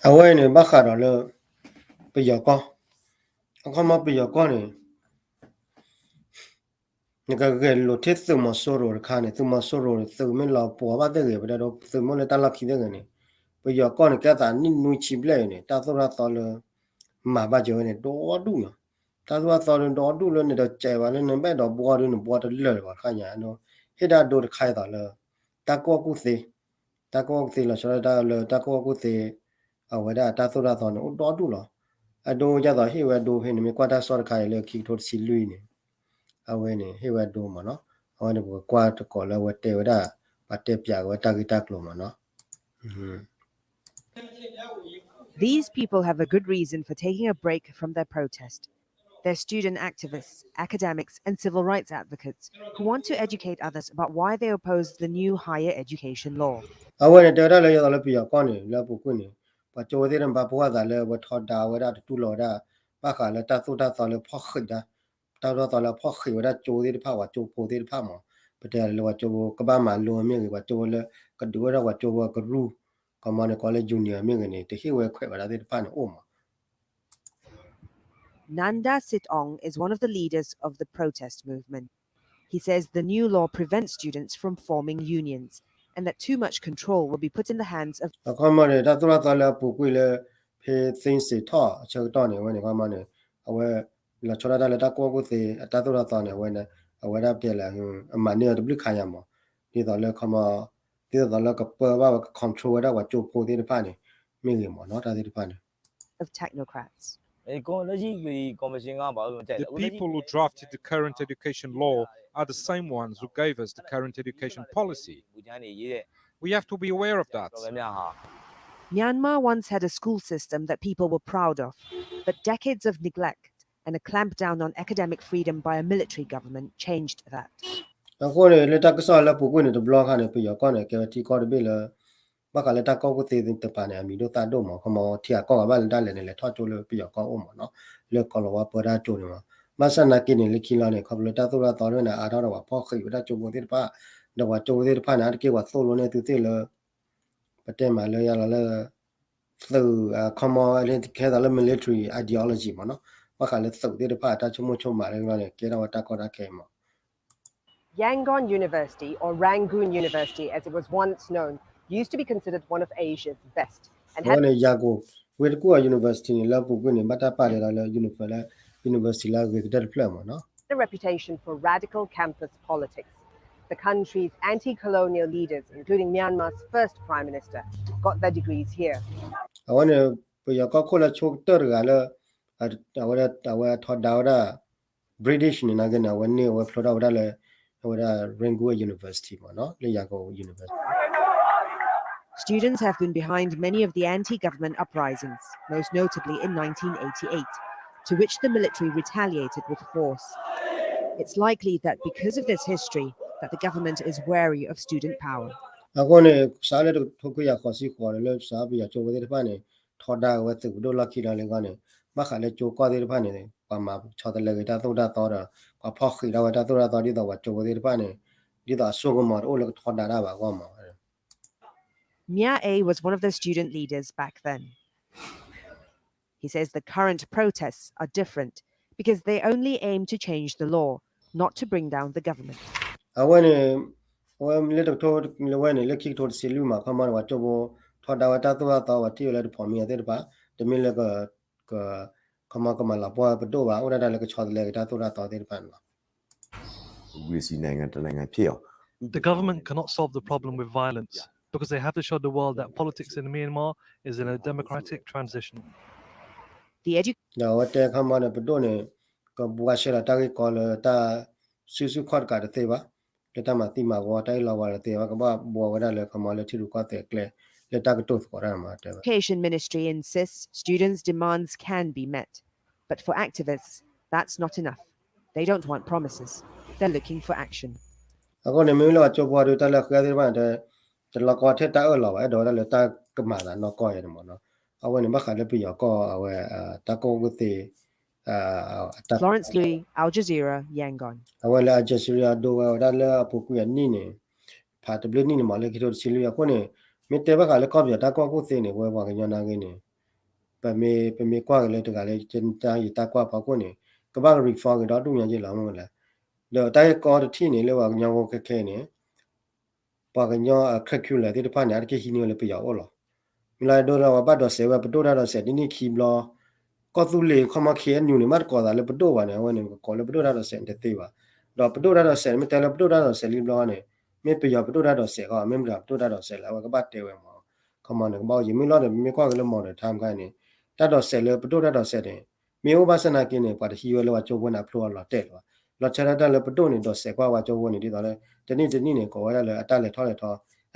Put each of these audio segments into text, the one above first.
အဝဲန့ၣ်ဘၣ်ဃးဒီးလၢ ပယီၤကီၢ်, အခီမီပယီၤကီၢ်န့ၣ် နကဂဲၤလိာ်ထံသုးမီၤစိရိၤတခါန့ၣ် သုးမီၤစိရိၤန့ၣ် သုးမ့ၢ်လီၤပှီၤဘၣ်သ့ၣ်ဂ့ၤ ပတဲဒီးသုးမ့ၢ်လၢတၢ်လီၢ်ခံသ့ၣ်ဂ့ၤန့ၣ် ပယီၤကီၢ်န့ၣ် ကဲသးနံၣ်နွံဆံဘျဲၣ်အံၤန့ၣ် တၢ်သိၣ်တၢ်သီလၢ မၤဘၣ်ကၢဝဲန့ၣ် ဒိၣ်ဒူၣ်နီၤ. တၢ်သိၣ်တၢ်သီဒိၣ်ဒူၣ်လၢနတစဲးဘၣ်လၢနဘၣ်ဒိးဘှီဒုးနဘှီတလၢာ်လၢၤဘၣ်တခါညါ ဟ့ၣ်ဒၣ်ဒိတခါအသိးလၢ တၢ်ကူၣ်ဘၣ်ကူၣ်သ့, တၢ်ကူၣ်ဘၣ်ကူၣ်သ့လီၤဆီဒၣ်တၢ်လၢတၢ်ကူၣ်ဘၣ်ကူၣ်သ့ အဝဲဒၣ်တၢ်သိၣ်တၢ်သီန့ၣ် အိၣ်ဒိၣ်ဒူၣ်လီၤ. အဒိဒ်သိးဟ့ၣ်ဝဲဒိဖဲန့ၣ် မ့ၢ်ကွၢ်တၢ်ကစီၣ်တခါအံၤလၢခံကထိတဆံလွံၢ်န့ၣ် အဝဲန့ၣ် ဟ့ၣ်ဝဲဒိမ့ၢ်နီၤ. အဝဲန့ၣ် ပကကွၢ်တကိးလၢအဝဲတဲဝဲဒၣ် ပှၤတဲပၠးက့ၤဝဲတၢ်ဂ့ၢ်တၢ်ကျိၤမ့ၢ်နီၤ. These people have a good reason for taking a break from their protest. They're student activists, academics, and civil rights advocates who want to educate others about why they oppose the new higher education law. အဝဲန့ၣ်တဲဝဲဒၣ်လၢယသိးလၢပယီၤကီၢ်န့ၣ် လၢအပူၤကွံာ်န့ၣ် ပှၤကၠိဖိသ့ၣ်တဖၣ်ဘၣ်ဖှိၣ်အသးလၢအဝဲထီဒါဝဲဒၣ်တတူၢ်လိာ်ဝဲဒၣ် ဘၣ်ဃးလၢတၢ်သိၣ်တၢ်သီလၢဖီၣ်ဃံးတၢ် တၢ်သိၣ်တၢ်သီလၢအဖီၣ်ဃံးဝဲဒၣ်ကၠိသ့ၣ်တဖၣ် ပှၤကၠိဖိသ့ၣ်တဖၣ်မ့ၢ် ပတဲလၢပှၤကၠိဖိကဘၣ်မၤလိမ့ၢ်ဂ့ၤ ပှၤကၠိဖိလၢကဒုးအိၣ်ထီၣ်ပှၤကၠိဖိအကရူၢ် ကမီန့ၣ်ကိးလၢ junior မ့ၢ်ဂ့ၤန့ၣ် တဟ့ၣ်ဝဲခွဲးဝဲဒၣ်သ့ၣ်တဖၣ်န့ၣ်အိၣ်မး Nanda Sit Aung is one of the leaders of the protest movement. He says the new law prevents students from forming unions and that too much control will be put in the hands of အခီမီန့ၣ် တၢ်သိၣ်တၢ်သီလၢအပူၤကွံာ်လၢ ဖဲ သ့စ့းထီၣ်အဆၢကတီၢ်န့ၣ် အဝဲန့ၣ် အခီမီန့ၣ် အဝဲ လီၤဆီဒၣ်တၢ်လၢတၢ်ကူၣ်ဘၣ်ကူၣ်သ့ အတၢ်သိၣ်တၢ်သီန့ၣ် အဝဲ အဝဲဒၣ်ပတဲလၢ အမၤန့ၢ်အီၤတဘျုးခါညါမး ဒ်သိးလၢအခီမီ ဒ်သိးလၢကပၢဘၣ်ဝဲ က control ဝဲဒၣ်ပှၤကၠိဖိသ့ၣ်တဖၣ်န့ၣ် မ့ၢ်ဂ့ၤမးနီၤ တၢ်သ့ၣ်တဖၣ်န့ၣ် of technocrats. The people who drafted the current education law are the same ones who gave us the current education policy. We have to be aware of that. Myanmar once had a school system that people were proud of, but decades of neglect and a clampdown on academic freedom by a military government changed that. အဃိန့ၣ် လၢတၢ်ကစီၣ်လၢပူၤကွံာ်န့ၣ်တဘျီခါန့ၣ် ပယီၤကီၢ်န့ၣ် ကဲဝဲထံကီၢ်တဘ့ၣ်လၢ ဘၣ်ဃးလၢတၢ်ကူၣ်ဘၣ်ကူၣ်သ့တပၤန့ၣ် အမံၤဒိၣ်သၣ်ဒိၣ်မး ခီမီထံဂၤကီၢ်ဂၤဘၣ်လၢတၢ်လဲၤန့ၣ် လဲၤထီၣ်ကၠိလၢပယီၤကီၢ်အိၣ်မးနီၤ လၢကီၤလၤဝါပၢတၢ်ကၠိန့ၣ်မး ဘၣ်ဆၣ်နာ်က့န့ၣ် လၢခံလီၤန့ၣ် ခီဖျိလၢတၢ်သိၣ်တၢ်သီန့ၣ် အါထီၣ်ဒီးပှၤဖီၣ်ဃံးဝဲဒၣ်ကၠိဖိသ့ၣ်တဖၣ် ဒီးပှၤကၠိဖိသ့ၣ်တဖၣ်န့ၣ် အါတက့ၢ်ပှၤသိၣ်လိနဲၣ်သုသ့ၣ်လၢ ပတဲမးလၢယလီၤလၢ သုး အခီမီ ကဲသိးလၢ military ideology မးနီၤ ဘၣ်ဃးလၢသုးသ့ၣ်တဖၣ်အတၢ်ဆိကမိၣ်ဆိကမးလၢန့ၣ် ကဲထီၣ်ဝဲတၢ်ကီတၢ်ခဲမး Yangon University, or Rangoon University as it was once known, used to be considered one of Asia's best. And အဝဲန့ၣ် Yangon ဝ့ၢ်တကူၣ်အ university န့ၣ် လၢအပူၤကွံာ်န့ၣ် ဘၣ်တၢ်ပာ်လီၤဒီးလၢ univer လၢ university လၢအဂ့ၤကတၢၢ်တဖျၢၣ်မးနီၤ a reputation for radical campus politics. The country's anti-colonial leaders, including Myanmar's first prime minister, got their degrees here. အဝဲန့ၣ် ပယီၤကီၢ်ခိၣ်လၢဆိကတၢၢ်တဂၤလၢ အဝဲဒၣ် အဝဲထီဒါဝဲဒၣ် British န့ၣ် နာ်က့န့ၣ် အဝဲန့ၢ်အဝဲဖျိထီၣ်ဝဲဒၣ်လၢ အဝဲဒၣ် Rangoon University မးနီၤ လၢ Yangon University. Students have been behind many of the anti-government uprisings, most notably in nineteen eighty-eight, to which the military retaliated with force. It's likely that because of this history, that the government is wary of student power. အဃိန့ၣ် စးလၢတကထိခွံကယၤဃိးဆံဃိးန့ၣ် လၢစးပယီၤကၠိဖိသ့ၣ်တဖၣ်န့ၣ် ထီဒါဝဲသုးပဒိၣ်လီၢ်ခံလီၤလၢအဂီၢ်န့ၣ် ဘၣ်ဃးလၢကၠိကီၢ်သ့ၣ်တဖၣ်န့ၣ် ပှၤမၤဆီတလဲက့ၤတၢ်သိၣ်တၢ်သီဒီး ပှၤဖီၣ်ဃံးထီၣ်ဝဲတၢ်သိၣ်တၢ်သီဒ်သိးပှၤကၠိဖိသ့ၣ်တဖၣ်န့ၣ် ဒ်သိးအစိကမီၤတအိၣ်လၢကထီဒါတၢ်ဘၣ်အဂီၢ်မး Mya A was one of the student leaders back then. He says the current protests are different because they only aim to change the law, not to bring down the government. အဝဲန့ၣ် အဝဲလၢတကထိ လၢဝဲန့ၣ် လၢခံကထိတဆံလွံၢ်မး ခီမီန့ၣ် ပှၤကၠိဖိ ထီဒါဝဲတၢ်သိၣ်တၢ်သီ ပှၤထံၣ်ဝဲလၢတဖိးမံၤသ့ၣ်တဖၣ် တမ့ၢ်လၢ ခီမီကမၤလီၤပှီၢ်ပဒိၣ်ဘၣ် အိၣ်ဒၣ်တၢ်လၢကဆီတလဲက့ၤတၢ်သိၣ်တၢ်သီသ့ၣ်တဖၣ်န့ၣ်လီၤ The government cannot solve the problem with violence because they have to show the world that politics in Myanmar is in a democratic transition. ဒီးအဝဲတဲခီမီန့ၣ် ပဒိၣ်န့ၣ် ကဘှါရှဲလီၤတၢ်ဂ့ၢ်ကီလၢတၢ်စုဆူၣ်ခီၣ်တကးတသ့ဘၣ် လၢတၢ်မၤသံမၤဝီတၢ်အ့ၣ်လိာ်ဝါတသ့ဘၣ် ကဘၣ်ဘှီဝဲဒၣ်လၢခီမီလၢထံရူၢ်ကီၢ်သဲးအကျဲ လၢတၢ်ကတိၤသကိးတၢ်မးတဲဝဲ Education Ministry insists students' demands can be met, but for activists, that's not enough. They don't want promises. They're looking for action. အဃိန့ၣ် မ့မ့ၢ်လၢပှၤကၠိဖိဒီးတၢ်လၢဃဲသ့ၣ်တဖၣ်န့ၣ် တလီၤကီထဲတၢ်အၢၣ်လီၤဘၣ် အဲၣ်ဒိးဝဲဒၣ်လၢတၢ်ကမၤသးနီၢ်ကီၢ်ယဲန့ၣ်မးနီၤ အဝဲန့ၣ် ဘၣ်ဃးလၢပယီၤကီၢ်အဝဲ တၢ်ကူၣ်ဘၣ်ကူၣ်သ့ Florence Lui, Al Jazeera, Yangon. အဝဲလၢ Al Jazeera ဒိဝဲဝဲဒၣ်လၢအပူၤကွံာ်အနံၣ်န့ၣ် ဖးတဘျုးနံၣ်န့ၣ်မး လၢခံထိတဆံလွံၢ်အဃိန့ၣ် မ့ၢ်တဲဘၣ်ဃးလၢကီၢ်ပယီၤတၢ်ကူၣ်ဘၣ်ကူၣ်သ့န့ၣ် ပဝဲပှၤကညီနာ်က့န့ၣ် ပမ့ၢ်ကွၢ်က့ၤလၢတဂၤလၢ ယတၢ်ကွၢ်ဖီခိၣ်န့ၣ် ကဘၣ် reform က့ၤဒီဒူၣ်ညါယ့ၢ်လီၤမ့ၢ်လဲၣ်. ဒီးတၢ်ဂ့ၢ်ကီတထံၣ်န့ၣ် လၢပှၤကညီဖိခဲခဲအံၤန့ၣ် ပှၤကညီအ curriculum သ့ၣ်တဖၣ်န့ၣ် အါတက့ၢ်ဟံးန့ၢ်ဝဲလၢပယီၤအိၣ်လီၤ. မ့ၢ်လၢဒိလၢပှၤဘၣ်ဒိးစဲးဝဲပဒိၣ်တၢ်ဒိးစဲးတနံၣ်ခံဘျီ ကီၢ်သူလ့ၤခီမီ ခ့ၣ်အဲၣ်ယူၣ်န့ၣ် မ့ၢ်တကိးသးလၢပဒိၣ်ဘၣ်န့ၣ် အဝဲန့ၣ်ကကိးလၢပဒိၣ်တၢ်ဒိးစဲးန့ၣ်တသ့ဘၣ်. ဒီးပဒိၣ်တၢ်ဒိးစဲးန့ၣ် မ့ၢ်တဲလၢပဒိၣ်တၢ်ဒိးစဲးလံဘျီန့ၣ် မ့ၢ်ပယီၤပဒိၣ်တၢ်ဒိးစဲးဃီ မ့ၢ်မတၤပဒိၣ်တၢ်ဒိးစဲးလဲၣ် အဝဲကဘၣ်တဲဝဲမး. ခီမီန့ၣ် ကဘၣ်အိၣ်ယံၤ မ့ၢ်လီၤဒီး ပမ့ၢ်ကွၢ်က့ၤလၢ modern time ခါအံၤန့ၣ် တၢ်ဒိးစဲးလၢပဒိၣ်တၢ်ဒိးစဲးန့ၣ် မ့ၢ်အိၣ်ဘၣ်ဆၣ်နာ်က့န့ၣ် ပှၤတဟံးဝဲလၢပှၤကၠိဖိန့ၣ် အဖျိအလီၤတဲာ်လၢၤဘၣ်. လီၤဆီဒၣ်တၢ်လၢပဒိၣ်န့ၣ် ဒိးစဲးကွၢ်ပှၤကၠိဖိန့ၣ် ဒ်သိးလၢ တနံၣ်တနံၣ်န့ၣ် ကိးဝဲဒၣ်လၢအတၢ်လဲၤထီၣ်လဲၤထီ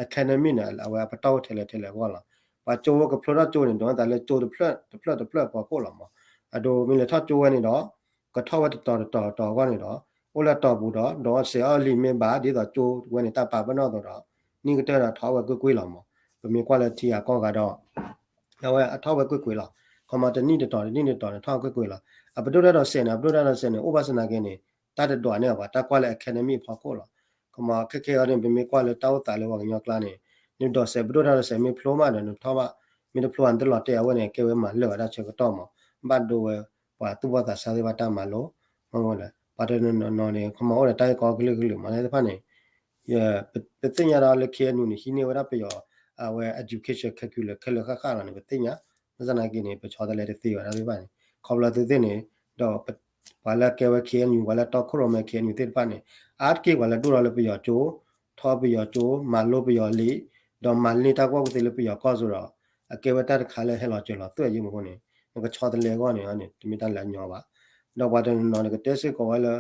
academy န့ၣ် အဝဲအပတီၢ်အိၣ်ထဲလဲၣ်ထဲလဲၣ်အဂီၢ်လီၤ. ပှၤကၠိဖိကဖျိထီၣ်ကၠိန့ၣ် ဒိးနသးလၢကၠိတဖျၢၣ်တဖျၢၣ်တဖျၢၣ်အဖီခိၣ်လီၤမး. အဒိ မ့ၢ်လဲၤထီၣ်ကၠိဝဲန့ၣ်ဒီး ကထီၣ်ဝဲတတီၤတတီၤတတီၤအဂီၢ်န့ၣ်ဒီး အိၣ်လၢအတီၢ်ပူၤဒီး ဒိးစဲးအီၣ်လံာ်မ့ၢ်ဘၣ် ဒ်သိးကၠိဝဲန့ၣ် တၢ်ပာ်ပနီၣ်အသိးဒီး နံၣ်ကတၢၢ်ဒီးထီၣ်ဝဲကွ့ၢ်ကွ့ၢ်လီၤမး. ပမ့ၢ်ကွၢ်လၢထံဂၤကီၢ်ဂၤဒီး အဝဲအထီၣ်ဝဲကွ့ၢ်ကွ့ၢ်လီၤ. ခီမီ တနံၣ်တတီၤ တနံၣ်တတီၤန့ၣ် ထီၣ်ကွ့ၢ်ကွ့ၢ်လီၤ. အပဒိၣ်တၢ်ဒိးစဲးန့ၣ် အပဒိၣ်တၢ်ဒိးစဲးန့ၣ် အိၣ်ဘၣ်ဆၣ်နာ်က့န့ၣ် တၢ်တဒွးန့ၢ်အီၤဘၣ် တၢ်ကွၢ်လၢ academy အဖီခိၣ်လီၤ. ခီမီ ခဲခဲအံၤန့ၣ် ပမ့ၢ်ကွၢ်လၢတၢ်အိၣ်သးလၢပှၤကညီကျါန့ၣ် နဒိးစဲးပဒိၣ်တၢ်ဒိးစဲးမ့ၢ်ဖျိမးဒီး နထီၣ်ဘၣ် မ့ၢ်တဖျိဘၣ် နတလီၤတဲာ်အဝဲန့ၣ် ကဲဝဲမၤလၢာ်ဝဲဒၣ်ဆၢကတီၢ်မး ဘၣ်ဒိဝဲ ပှၤသူၣ်ဘီၣ်သးစၢ်သ့ၣ်တဖၣ်တၢ်မၤလိ မ့ၢ်လဲၣ် ပှၤတနီၤနီၤန့ၣ် ခီမီအိၣ်ဒီးတၢ်ဂ့ၢ်ကီကလုာ်ကလုာ်မး သ့ၣ်တဖၣ်န့ၣ် ပသ့ၣ်ညါဒီးလၢ ခ့ၣ်အဲၣ်ယူၣ်န့ၣ် ဟံးန့ၢ်ဝဲဒၣ်ပယီၤ အဝဲ education curriculum ခဲလၢာ်ဃၣ်ဃၣ်လီၤန့ၣ် ပသ့ၣ်ညါ ဘၣ်ဆၣ်နာ်က့န့ၣ် ပဆီတလဲတသ့ဘၣ်တၢ်သ့ၣ်တဖၣ်န့ၣ် ခီဖျိသုသ့ၣ်န့ၣ် ဒီးပှၤလၢကဲဝဲ ခ့ၣ်အဲၣ်ယူၣ် ပှၤလၢတီခိၣ်ရိၣ်မဲ ခ့ၣ်အဲၣ်ယူၣ် သ့ၣ်တဖၣ်န့ၣ် အါတက့ၢ်ပှၤလၢဒိၣ်ထီၣ်လၢပယီၤကၠိ ထီၣ်ပယီၤကၠိ မၤလိပယီၤလံာ် ဒီးမၤန့ၢ်တၢ်ကူၣ်ဘၣ်ကူၣ်သ့လၢပယီၤကီၢ်စိဒီး အကဲဝဲတၢ်တခါလၢဟဲလီၤစၢၤလီၤသွဲၣ်ယံမ့ၢ်အဃိန့ၣ် နကဆီတလဲအဂီၢ်န့ၣ် တမ့ၢ်တၢ်လၢအညီဘၣ်. ဒီးပှၤတနီၤနီၤန့ၣ်ကတဲစ့ၢ်ကီးဝဲလၢ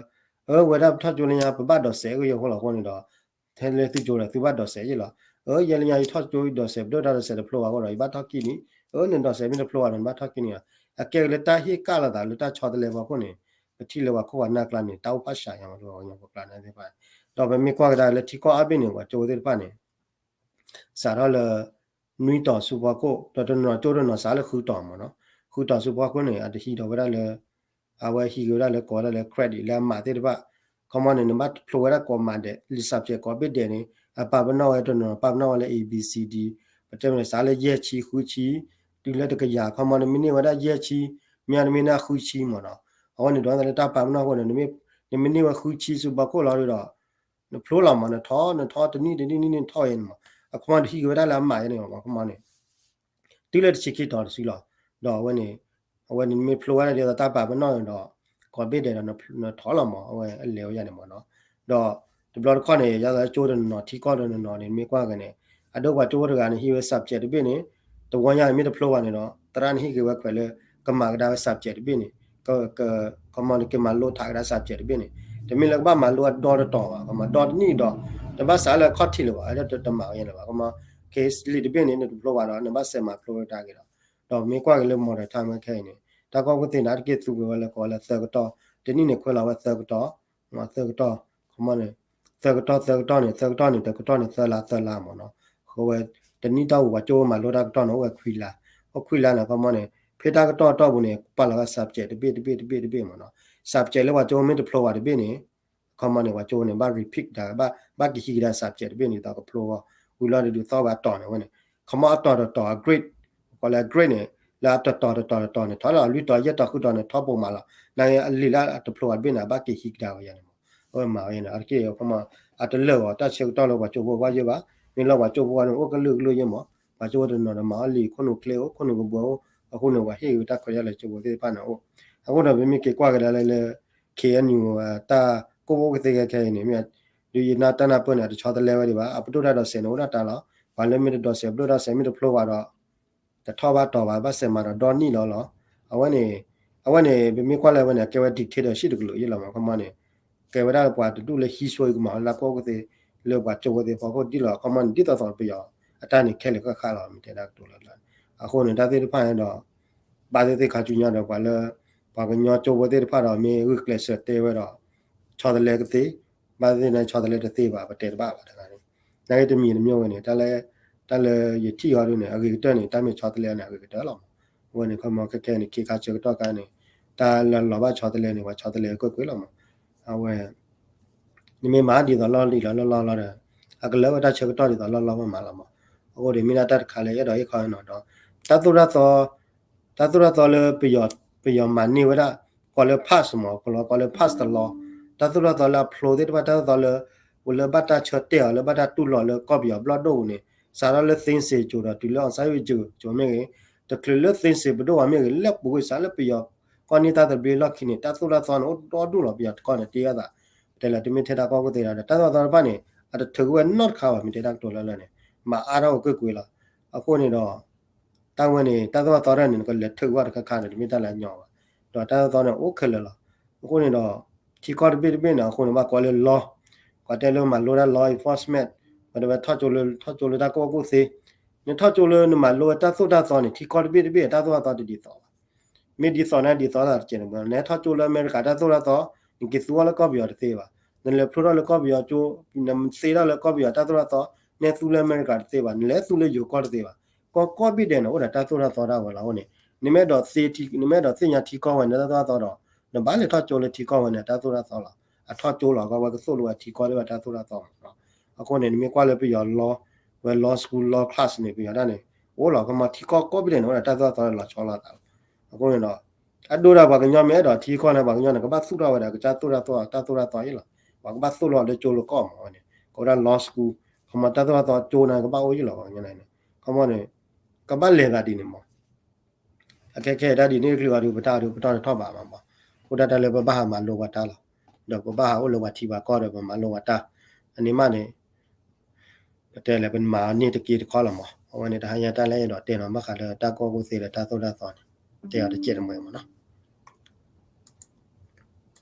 အၢ ဝဲဒၣ်ပထီၣ်ကၠိလၢညါ ပဘၣ်ဒိးစဲးကယီၤအဃိလီၤအဃိန့ၣ်ဒီး ထဲလၢသုကၠိဒီးသုဘၣ်ဒိးစဲးယ့ၢ်လီၤ. အၢ ယဲလၢညါယထီၣ်ကၠိယဒိးစဲးပဒိၣ်တၢ်ဒိးစဲးတဖျိဘၣ်အဃိဒီး ယဘၣ်ထီၣ်ကံၣ်န့ၣ် အၢ နဒိးစဲးမ့ၢ်တဖျိဘၣ်ဒီးနဘၣ်ထီၣ်ကံၣ်န့ၣ်လီၤ. အကဲက့ၤလၢတၢ်ဟ့ၣ်ကၣ်လိာ်သးလၢတၢ်ဆီတလဲဖီခိၣ်န့ၣ် ပထံၣ်လၢပှၤခိၣ်ပှၤနၢ်ကျါန့ၣ် တၢ်အိၣ်ဖးစှၤညါမးလၢပှၤကညီဖိကျါန့ၣ်သ့ၣ်တဖၣ်န့ၣ် ဒီးပမ့ၢ်ကွၢ်ကဒါလၢထံကီၢ်အါဘ့ၣ်န့ၣ် ပှၤကၠိဖိသ့ၣ်တဖၣ်န့ၣ် စးထီၣ်လၢ နွံတီၤဆူဖီခိၣ် ဒီးတနီၤကၠိတနီၤစးလၢဃုတီၤမးနီၤ ဃုတီၤဆူဖီခိၣ်န့ၣ် အတဟံးဒီးဝဲဒၣ်လၢ အဝဲဟံးက့ၤဝဲဒၣ်လၢကိးဝဲဒၣ်လၢ credit လၢအမးသ့ၣ်တဖၣ် ခီမီန့ၣ် နဘၣ်ဖျိဝဲဒၣ်ကိးမးဒဲး လံာ် subject ကိးဘ့ၣ်ဒဲးန့ၣ် အပာ်ပနီၣ်ဝဲတနီၤ ပာ်ပနီၣ်ဝဲလၢ A B C D ပတဲမ့ၢ်စးလၢယဲၢ်ဆံဃုဆံ တုၤလၢတကယၤ ခီမီနမ့ၢ်န့ၢ်ဝဲဒၣ်ယဲၢ်ဆံ မ့ၢ်နမ့ၢ်န့ၢ်ဃုဆံမးနီၤ အဝဲန့ၣ်ဒီးလၢတၢ်ပာ်ပနီၣ်အဃိန့ၣ် နမ့ၢ်န့ၢ်ဝဲဃုဆံဆူဖီခိၣ်လီၤဒီး နဖျိလီၤမး နထီၣ် နထီၣ်တနံၣ်တနံၣ်နံၣ်နံၣ်ထီၣ်ဝဲန့ၣ်မး အခီမီတဟံးက့ၤဝဲဒၣ်လၢအမးယဲန့ၣ်မး အခီမီန့ၣ် တုၤလၢတဆံခံတီၤတစုလီၤ. ဒီးအဝဲန့ၣ် အဝဲန့ၣ်မ့ၢ်ဖျိဝဲဒၣ်ဒ်သိးတၢ်ပာ်ပနီၣ်ဒီး ကိးဘ့ၣ်ဒဲးဒီး နထီၣ်လီၤမး အဝဲအလဲၤဝဲယၤန့ၣ်မးနီၤ ဒီးတဘျီတခီၣ်န့ၣ် ယသးကၠိတနီၤနီၤ ထံကီၢ်တနီၤနီၤန့ၣ် မ့ၢ်ကွၢ်က့ၤန့ၣ် အဒိပှၤကၠိဖိတဂၤန့ၣ် ဟံးဝဲ subject တဘ့ၣ်န့ၣ် တဝီညါန့ၣ်မ့ၢ်တဖျိဘၣ်န့ၣ်ဒီး သရၣ်န့ၣ်ဟံးက့ၤဝဲခွဲးလၢ ကမၤကဒါဝဲ subject တဘ့ၣ်န့ၣ် ကမီန့ၣ် ကမၤလိထးကဒါ subject တဘ့ၣ်န့ၣ် တမ့ၢ်လၢကဘၣ်မၤလိအဒီတတီၤဘၣ် ကမၤဒီတနံၣ်ဒီး တဘၣ်စးလၢခီၣ်ထံးလၢၤဘၣ် တမၤဝဲန့ၣ်ဘၣ် ကမီ case လံာ်တဘ့ၣ်န့ၣ် နတဖျိဘၣ်ဒီး နဘၣ်စဲးမၤဖျိဝဲတၢ်ဂ့ၤဒီး ဒီးမ့ၢ်ကွၢ်က့ၤလၢ modern time ခဲအံၤန့ၣ် တၢ်ကူၣ်ဘၣ်ကူၣ်သ့န့ၣ် အါတက့ၢ်သူက့ၤဝဲလၢကိးဝဲလၢသၢကတီၢ် တနံၣ်န့ၣ် ခွဲးလီၤဝဲသၢကတီၢ် သၢကတီၢ် ခီမီန့ၣ် သၢကတီၢ် သၢကတီၢ်န့ၣ် သၢကတီၢ်န့ၣ် တကတီၢ်န့ၣ် သၢလါ သၢလါမးနီၤ အဝဲ တနံၣ်တီၢ်ပူၤ ပှၤကၠိဖိမၤလိတၢ်ကတီၢ်န့ၣ် အိၣ်ဝဲခွံလါ အိၣ်ခွံလါန့ၣ် ခီမီန့ၣ် ဖဲတၢ်ကတီၢ်တီၢ်ပူၤန့ၣ် ပာ်လီၤဝဲ subject တဘ့ၣ်တဘ့ၣ်တဘ့ၣ်တဘ့ၣ်မးနီၤ subject လၢပှၤကၠိဖိမ့ၢ်တဖျိဘၣ်တဘ့ၣ်န့ၣ် ခီမီန့ၣ် ပှၤကၠိဖိန့ၣ် ဘၣ် repeat ကဒါ ဘၣ်က့ၤဟံးကဒါ subject တဘ့ၣ်န့ၣ် ဒီးကဖျိအဂီၢ် ဝံၤလီၤဒုးသီၣ်ဝဲအတီၤန့ၣ်ဝဲန့ၣ် ခီမီအတီၤတတီၤ အ grade ပကိးလၢအ grade န့ၣ် လၢအတတီၤတတီၤတတီၤန့ၣ် ထီၣ်လၢအလွံၢ်တီၤ ယဲၢ်တီၤ ဃုတီၤန့ၣ် ထီၣ်ပိာ်မးလီၤ နာ်က့အလံာ်လၢအတဖျိဘၣ်တဘ့ၣ်န့ၣ် အဘၣ်က့ၤဟံးကဒါဝဲယၤန့ၣ်မး အဝဲမၤဝဲန့ၣ် အါတက့ၢ်ခီမီ အတလၢာ်အီၤတၢ်ဆၢကတီၢ်လၢပှၤကၠိဖိအဂီၢ်ယဲၢ်ဘၣ် မ့ၢ်လၢပှၤကၠိဖိအဂီၢ်န့ၣ် အိၣ်ကလုာ်ကလုာ်ယဲၢ်မး ပှၤကၠိဖိတနီၤဒီးမၤအီၣ်လံာ် ခိၣ်နူာ်ချ့အိၣ် ခိၣ်နူာ်ကဘှဲအိၣ် အဃိန့ၣ် ပှၤဟ့ၣ်ဂ့ၤဝဲတၢ်ခွဲးတၢ်ယာ်လၢကၠိဖိသ့ၣ်တဖၣ်န့ၣ်အိၣ် အဃိဒီးပမ့ၢ်က့ၤကွၢ်ကဒါလၢလၢ ခ့ၣ်အဲၣ်ယူၣ် တၢ်ကူၣ်ဘၣ်ကူၣ်သ့ခဲခဲအံၤန့ၣ် မ့ၢ် ဒုးယနၢ်တၢ်နၢ်ပၢၢ်န့ၣ် အတဆီတလဲဝဲဒံးဘၣ် အပဒိၣ်တၢ်ဒိးစဲးန့ၣ်အိၣ်ဒၣ်တၢ်လီၤ ပှၤလၢမ့ၢ်တဒိးစဲး ပဒိၣ်တၢ်စဲးမ့ၢ်တဖျိဘၣ်ဒီး တထီၣ်ဘၣ်တီၤဘၣ် ဘၣ်စဲးမၤဒီးဒီနံၣ်လီၤလီၤ အဝဲန့ၣ် အဝဲန့ၣ် ပမ့ၢ်ကွၢ်လၢအဝဲန့ၣ် အကဲဝဲ dictatorship တကလုာ်ယဲၢ်လီၤမး ခီမီန့ၣ် ကဲဝဲဒၣ်ပှၤတဒူၣ်လၢဟံးဆိအံၤကမၤလၢကူၣ်ဘၣ်ကူၣ်သ့ လၢပှၤကၠိဖိသ့ၣ်ဖီခိၣ်ဒ်လီၤ ခီမီန့ၣ် ဒ်သိးသိးပယီၤ အတၢ်န့ၣ်ခဲလၢာ်ဃၣ်ဃၣ်လီၤ မ့ၢ်တဲဒၣ်ကတိၤလၢ အဃိန့ၣ် တၢ်သ့ၣ်တဖၣ်န့ၣ်ဒီး ဘၣ်သ့ၣ်သ့ၣ်ခါဆူညါဒီးပှၤလၢ ပှၤကညီကၠိဖိသ့ၣ်တဖၣ်ဒီးမ့ၢ်ဂုာ်ကျဲးစၢးတဲဝဲဒီး ဆီတလဲကသ့ ဘၣ်သ့ၣ်သ့ၣ်န့ၣ် ဆီတလဲတသ့ဘၣ် ပတဲတဘၣ်ဘၣ်တဂၤန့ၣ် နာ်က့တမံၤတမံၤဝဲန့ၣ် တၢ်လၢ တၢ်လၢယထံၣ်အီၤဒ်န့ၣ် အဂ့ၤကတၢၢ်န့ၣ် တၢ်မ့ၢ်ဆီတလဲန့ၣ် အဂ့ၤကတၢၢ်လီၤမး အဝဲန့ၣ် ခီမီခဲခဲန့ၣ် ခ့ခါဆၢကတီၢ်ခါန့ၣ် တၢ်လၢလီၤဘၣ်ဆီတလဲန့ၣ် ပှၤဆီတလဲကွ့ၢ်ကွ့ၢ်လီၤမး အဝဲ နမ့ၢ်မၤဒ်သိးလီၢ်လံၤလီၤလီၢ်လီၢ်လီၤဒီး အကလၢဝဲတၢ်ဆၢကတီၢ်ဒ်သိးလီၢ်လီၢ်မးမးလီၤမး အဃိဒီးမ့ၢ်ဒၣ်တၢ်တခါလၢအဲၣ်ဒိးဟ့ၣ်ခီဟ့ၣ်နီၤဒီး တၢ်သိၣ်တၢ်သီ တ တၢ်သိၣ်တၢ်သီလၢပယီၤမၤန့ၢ်ဝဲဒၣ် ကိးလၢ pass မ့ၢ် ကလီၤကိးလၢ pass တလီၤ, တၢ်သိၣ်တၢ်သီလၢအဖျိသ့ၣ်တဖၣ် တၢ်သိၣ်တၢ်သီလၢ အိၣ်လၢဘၣ်တၢ်ဆၢတဲာ်အီၤလၢဘၣ်တၢ်တူၢ်လိာ်လၢကီၢ်ပယီၤဘျီၣ်ဒိၣ်ပူၤန့ၣ် စးထီၣ်လၢ သ့စ့ၤ ကၠိၤဒီးတုၤလၢ အောင်ဆန်းစုကြည် ကၠိၤမ့ၢ်ဂ့ၤ, တချုးလၢ သ့စ့ၤ ပဒိၣ်ဝဲမ့ၢ်ဂ့ၤ လၢပူၤကွံာ်စးလၢပယီၤကီၢ်န့ၢ်တၢ်သဘျ့လီၢ်ခံန့ၣ် တၢ်သိၣ်တၢ်သီန့ၣ် အိၣ်ဒီဒူၣ်လီၤ ပယီၤတကီၢ်န့ၣ် တ့အသး, ပတဲလၢတမ့ၢ်ထဲတၢ်ကီၢ်ခိၣ်သ့ဒီး တၢ်သိၣ်တၢ်သီတဖၣ်န့ၣ် အတထုးဝဲနီတခါဘၣ် မ့ၢ်တဲတၢ်ကတိၤလၢလၢ်န့ၣ် မၤအါထီၣ်အိၣ်ကွ့ၢ်ကွ့ၢ်လီၤ. အဃိန့ၣ်ဒီး တၢ်ဝဲန့ၣ် တၢ်သိၣ်တၢ်သီတဖၣ်န့ၣ် နကလဲၤထုးဝဲတခါခါန့ၣ် တမ့ၢ်တၢ်လၢအညီဘၣ်, ဒီးတၢ်သိၣ်တၢ်သီန့ၣ် အိၣ်ခဲလၢာ်လီၤ. အဃိန့ၣ်ဒီး ထံကီၢ်တဘ့ၣ်တဘ့ၣ်န့ၣ် အဃိန့ၣ် ဘၣ်ကွၢ်လၢ law, ကွၢ်တဲလၢမၤလိတၢ် law enforcement, ဝဲဒၣ်ဝဲထီၣ်ကၠိလၢ ထီၣ်ကၠိလၢတၢ်ကီၢ်ခိၣ်သ့, နထီၣ်ကၠိလၢနမၤလိဝဲတၢ်သိၣ်တၢ်သီန့ၣ် ထံကီၢ်တဘ့ၣ်တဘ့ၣ် တၢ်သိၣ်တၢ်သီတဒ်သိးဘၣ် မ့ၢ်ဒ်သိးန့ၣ် ဒ်သိးတကဲးန့ၣ်မ့ၢ် နဟဲထီၣ်ကၠိလၢအမဲရကၤတၢ်သိၣ်တၢ်သီ, နက့ၤသူအီၤလၢကီၢ်ပယီၤတသ့ဘၣ်. နလဲၤဖျိထီၣ်လၢကီၢ်ပယီၤကၠိ, နသ့ထီၣ်လၢကီၢ်ပယီၤတၢ်သိၣ်တၢ်သီ, နဟဲသူလၢအမဲရကၤတသ့ဘၣ်, နလဲၤသူလၢယိၤကီၢ်တသ့ဘၣ်. ကီၢ်ကိးဘ့ၣ်ဒဲးန့ၣ် အိၣ်ဒီးတၢ်သိၣ်တၢ်သီဒၣ်ဝဲလီၤအဃိန့ၣ် နမ့ၢ်အဲၣ်ဒိးသ့, နမ့ၢ်အဲၣ်ဒိးသ့ၣ်ညါထံကီၢ်ဝဲန့ၣ် တၢ်သိၣ်တၢ်သီဒီး နဘၣ်လဲၤထီၣ်ကၠိလၢထံကီၢ်ဝဲန့ၣ် တၢ်သိၣ်တၢ်သီလီၤ. အထီၣ်ကၠိလီၤကီးဝဲကသိၣ်လိဝဲထံကီၢ်ဒၣ်ဝဲတၢ်သိၣ်တၢ်သီမ့ၢ်နီၤ. အဃိန့ၣ် နမ့ၢ်ကွၢ်လၢပယီၤ law, ဝဲ law school, law class န့ၣ် ပယီၤဒၣ်န့ၣ် အိၣ်လီၤ ခီမီထံကီၢ်ကိးဘ့ၣ်ဒဲးန့ၣ် အိၣ်ဒီးတၢ်သိၣ်တၢ်သီလီၤဆီလိာ်သးလီၤ. အဃိန့ၣ်ဒီး အဒိဒၣ်ပှၤကညီမ့ၢ်အဲၣ်ဒိးထံကီၢ်န့ၣ် ပှၤကညီန့ၣ် ကဘၣ်သူၣ်ထီၣ်ဝဲဒၣ်ကစၢ်သိၣ်တၢ်သီ တၢ်သိၣ်တၢ်သီအံၤလီၤ. ပှၤကဘၣ်သိၣ်လိလၢကၠိလၢကီၢ်မ့ၢ်ဝဲန့ၣ် ကဝဲဒၣ် law school, ခီမီတၢ်သိၣ်တၢ်သီကၠိန့ၣ် ကဘၣ်အိၣ်အံၤလီၤ ပှၤကညီန့ၣ် ခီမီန့ၣ် ကဘၣ်လဲၤသးဒ်န့ၣ်မ့ၢ် အခဲခဲတၢ်ဒ်န့ၣ် တချုးအီၤဒုး ပတၢ်အီၤဒုး ပတီၢ်တထီၣ်ဘးမးမး, အဃိဒၣ်တၢ်လၢပဘၣ်ဟးမၤလိပှၤတၢ်လီၤ. ဒီးပဘၣ်ဟးအိၣ်လၢပှၤထံပှၤကီၢ်ဒီးပမၤလိပှၤတၢ်, အန့ၣ်မးန့ၣ် ပတဲလၢပမၤအီၤန့ၢ်တက့ၢ်တခီလီၤမး. အဝဲန့ၣ် တဟါညါတၢ်လၢအဲၣ်ဒိးတဲနီၤ ဘၣ်ဃးလၢတၢ်ကီၢ်ကိၣ်သ့ဒီးတၢ်သိၣ်တၢ်သီန့ၣ် တဲအီၤတကဲးတမှဲၤမးနီၤ.